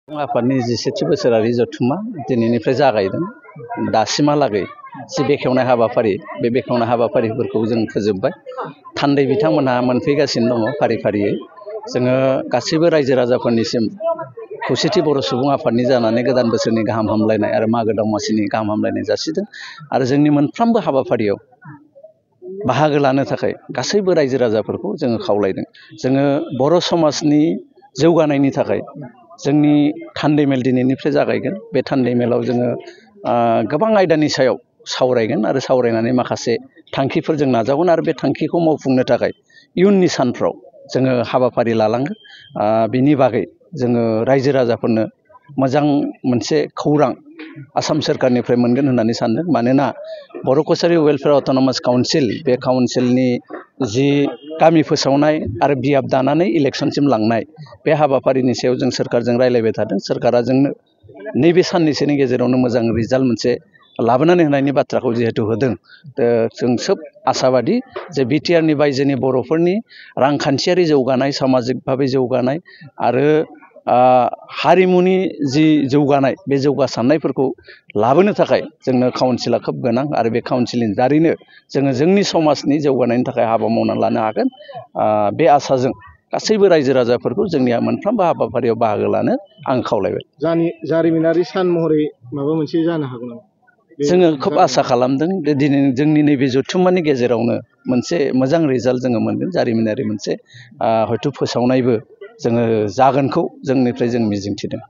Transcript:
आफादनि 17थि बोसोरारि जथुम्मा दिनैनिफ्राय जागायदों। दासिमहालागै जि बेखेवनाय हाबाफारि बे बेखेवनाय हाबाफारिफोरखौ जों फोजोबबाय। थान्दै बिथांमोनहा मोनफैगासिनो दङ फारि फारियै। जोङो गासैबो रायजो राजाफोरनिसिम खौसेथि बर' सुबुं आफादनि जानानै गोदान बोसोरनि गाहाम हामलायनाय आरो मागो दमासिनि गाहाम हामलायनाय जासिदों। आरो जोंनि मोनफ्रोमबो हाबाफारियाव बाहागो लानो थाखाय गासैबो रायजो राजाफोरखौ जोङो खावलायदों। जोङो बर' समाजनि जौगानायनि थाखाय जोंनि थान्दै मेल दिनैनिफ्राय जागायगोन। बे थान्दै मेलाव जोङो गोबां आयदानि सायाव सावरायगोन आरो सावरायनानै माखासे थांखिफोर जों नाजावगोन आरो बे थांखिखौ मावफुंनो थाखाय इयुननि सानफ्राव जोङो हाबाफारि लालांगोन। बिनि बागै जोङो रायजो राजाफोरनो मोजां मोनसे खौरां आसाम सोरखारनिफ्राय मोनगोन होननानै सानदों। मानोना बर' कसारि वेलफेयार अट'नमास काउन्सिल बे काउन्सिलनि जि गामि फोसावनाय आरो बियाब दानानै इलेक्सनसिम लांनाय बे हाबाफारिनि सायाव जों सोरखारजों रायलायबाय थादों। सोरखारा जोंनो नैबे साननैसोनि गेजेरावनो मोजां रिजाल्ट मोनसे लाबोनानै होनायनि बाथ्राखौ जिहेतु होदों, जों सोब आसाबादि जे बिटिआरनि बायजोनि बर'फोरनि रांखान्थियारि जौगानाय, सामाजिक भाबै जौगानाय आरो हारिमुनि जि जौगानाय बे जौगासारनायफोरखौ लाबोनो थाखाय जोंनो काउन्सिला खोब गोनां। आरो बे काउन्सिलनि दारैनो जोङो जोंनि समाजनि जौगानायनि थाखाय हाबा मावनानै लानो हागोन। बे आसाजों गासैबो रायजो राजाफोरखौ जोंनिया मोनफ्रोमबो हाबाफारियाव बाहागो लानो आं खावलायबाय। जारिमिनारि सान महरै माबा मोनसे जानो हागौ नामा? जोङो खोब आसा खालामदों दिनै जोंनि नैबे जथुम्मानि गेजेरावनो मोनसे मोजां रिजाल्ट जोङो मोनगोन। जारिमिनारि मोनसे हयथ' फोसावनायबो जोङो जागोनखौ जोंनिफ्राय जों मिजिंथिदों।